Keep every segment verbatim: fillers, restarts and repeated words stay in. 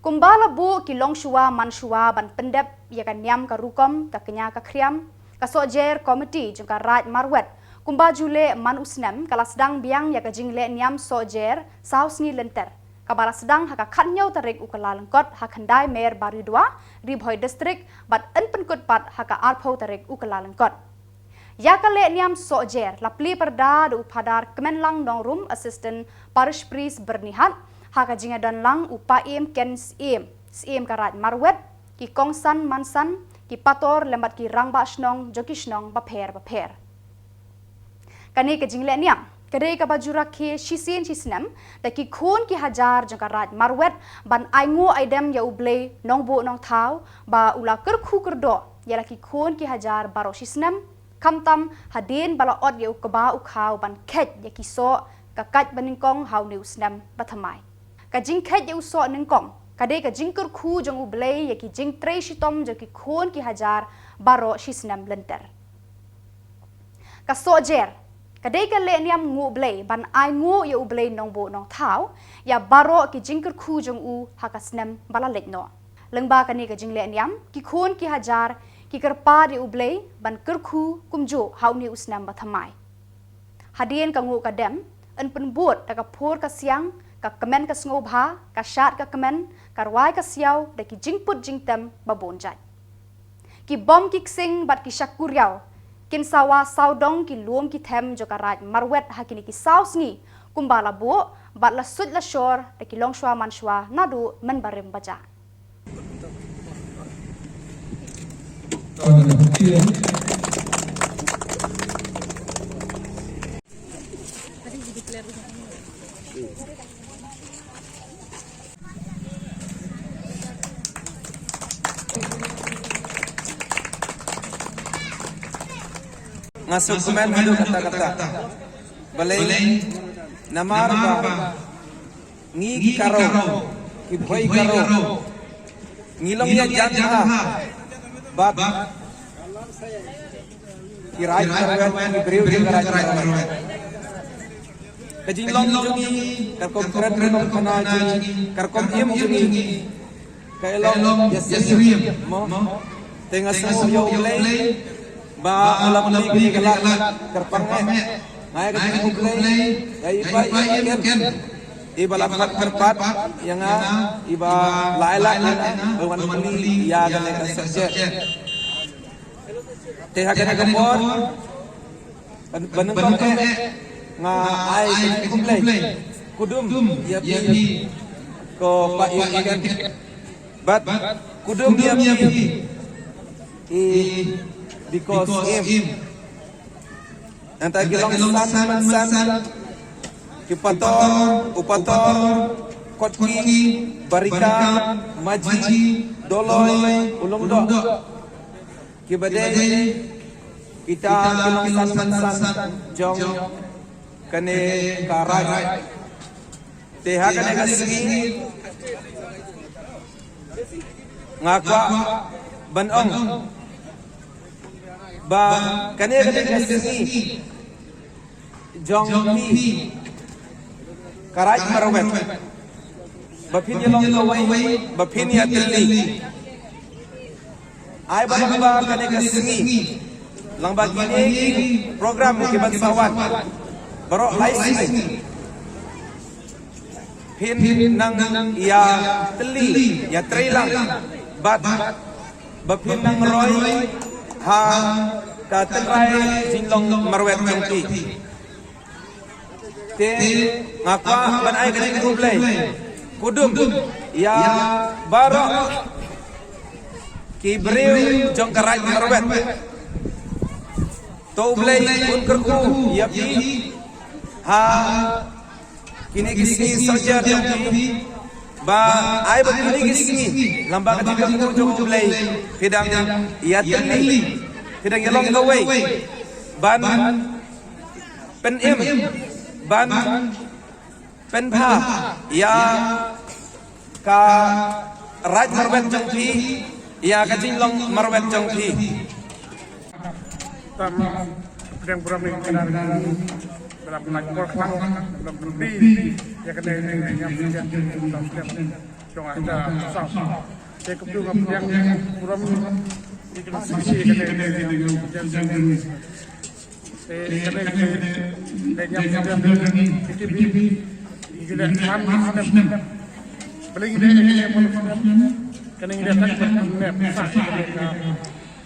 Kumba la buh ki longshuwa manshuwa ban pyndep ïa ka niam ka rukom ka kñia ka khriam, ka Sohjer Committee jong ka Raid Marwet kumba ju leh man u snem ka la sdang biang ïa ka jingleh niam Sohjer saw sngi lynter, kaba la sdang ha ka khatñiew tarik u Kyllalyngkot ha Khyndai Mer Baridoh, Ri Bhoi District, bad yn pynkut pat ha ka arphew tarik u Kyllalyngkot. Ïa ka leh niam Sohjer la plie pyrda da u Phadar Kmenlang Nongrum, Assistant Parish Priest Byrnihat, ha ka jingïadon lang u Paiem Ken Syiem, Syiem ka Raid Marwet, ki kongsan mansan, ki pastor lem bad ki rangbah shnong jong ki shnong bapher bapher. Kane ka jingleh niam ka dei kaba ju rakhe shisien shisnem da ki khun ki hajar jong ka Raid Marwet ban ainguh aidem ïa U Blei Nongbuh Nongthaw ba u la kyrkhu kyrdoh ïa la ki khun ki hajar baroh shisnem, khamtam hadien ba la ot ïa u kba u khaw ban kheit ïa ki soh ka kait banyngkong ha une u snem bathymmai. Ka jingkheit ïa u soh nyngkong ka dei ka jingkyrkhu jong U Blei ïa ki jingtrei shitom jong ki khun ki hajar baroh shisnem lynter. Ka Sohjer ka dei ka leh niam nguh Blei ban ainguh ïa U Blei Nongbuh Nongthaw ïa baroh ki jingkyrkhu jong u ha ka snem ba la leit noh. Lyngba kane ka jingleh niam, ki khun ki hajar ki kyrpad ïa U Blei ban kyrkhu kumjuh ha une u snem bathymmai. Hadien ka nguh ka dem, yn pynbud da ka phur ka siang, ka kmen ka sngewbha, ka shad ka kmen, ka rwai ka siaw da ki jingput jingtem babun jait. Ki bom ki ksing bad ki shakuriaw kin sawa sawdong ki lum ki them jong ka Raid Marwet ha kine ki saw sngi kumba la buh bad la suit la shor da ki longshuwa manshuwa naduh mynbarim baja. Nga sngewkmen haduh katta katta. Balei? Namar ba ngi ki Garo, ki Bhoi Garo, ngi long ïa jan bha bad ki Raid Marwet, ki briew jong ka Raid Marwet. Ka jinglong jong ngi, ka rukom kren, ka rukom khana jong ngi, ka rukom im jong ngi, ka long ïa syriem mo. Te nga sngew ïa U Blei ba u la plie kane ka lad kyrpang eh. Nga ïa ka jingkhublei ïa i Paiem Ken, i ba la kyrpad ïa nga, i ba la ai lad ïa nga ban wan plie ïa kane ka Sohjer. Te ha kane ka por, ban, ban nyngkong eh, nga ai ka jingkhublei kudum ïa phi ko Paiem Ken. Bad kudum ïa phi i Diko Syiem. Nangta ki long san man san, ki Pator, u Pator, Kotki, Barika, Maji, Doloi, u Lyngdoh. Kiba dei kita ki long san man san jong kane ka raid. Te ha kane ka sngi nga kwah ban ong ba kane ka dei ka sngi jong phi ka Raid Marwet, ba phin ïa long kawei, ba phin ïa tylli. Ai ba lyngba kane ka sngi, lyngba kine ki program ki ban sa wan baroh lai sngi, phin nang ïa tylli, ïa trei lang bad ba phin nang roi ha ka tynrai jinglong marwet jong phi. Te nga kwah ban ai ka jingkhublei kudum ïa baroh ki briew jong ka Raid Marwet. To U Blei un kyrkhu ïa phi ha kine ki sngi Sohjer jong phi, ba ai ba kine ki sngi lyngba ka jingkyrkhu jong U Blei phi dang ïa tylli, phi dang ïa long kawei ban pynim, ban pynbha ïa ka Raid Marwet jong phi, ïa ka jinglong marwet jong phi. Tam pdeng burom ni kena dalam bulan por khang, dalam budi ïa kena ïa kena ïa kena Jong ka saw. Te kumtu nga pdiang burom ïa ki nongpynïaid kane ka jingïaseng. Te kane ka dei ñiam pynïaid P T B. Ngi la man snem. Balei ngi la ïa kane mon snem? Kane ngi la tang ban pynïaid sa ïa kane ka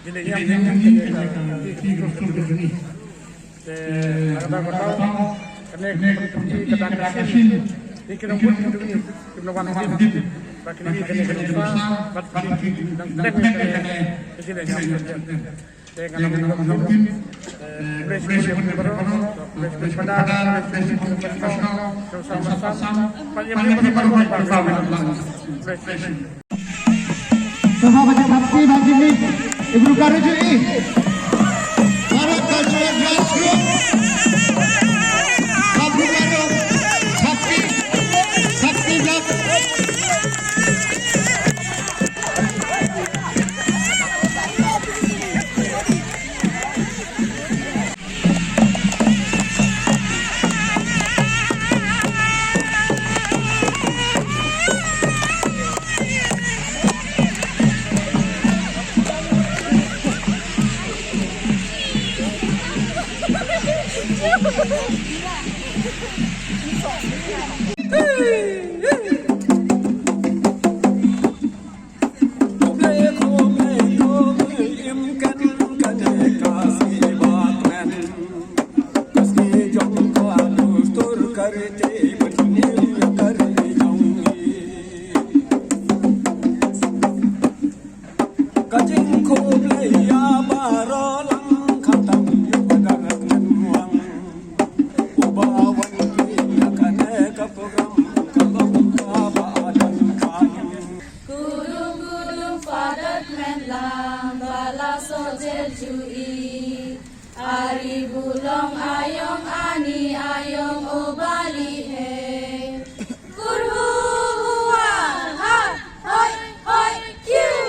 jingïaid ñiam pynïaid kane ka P T B. Te lada ka daw kane ka pynthut ka dang ka shin, ïa ki nongbud ki dang, kim la wan hadien ba kin ïa kane ka nuksa bad ki dang dang ïa kane ka jingïaid ñiam. Te nga ong ïa ki, eh, khublei shibun ïa baroh, khublei shibun Padar, khublei shibun Professional, Jong Sam Sam, bad ïa baroh, khublei shibun. Sngewbha ba jingthap kti ba jingmih. Ibu ka rujuk i. Baroh ka jingmih. Ibu ka rujuk. Thap kti. Thap kti ba. Kudum kudum Father Menlang bala sojer jui. Ari bulong ayong ani ayong o bali he. Kurhu hua ha hoi hoi kiu.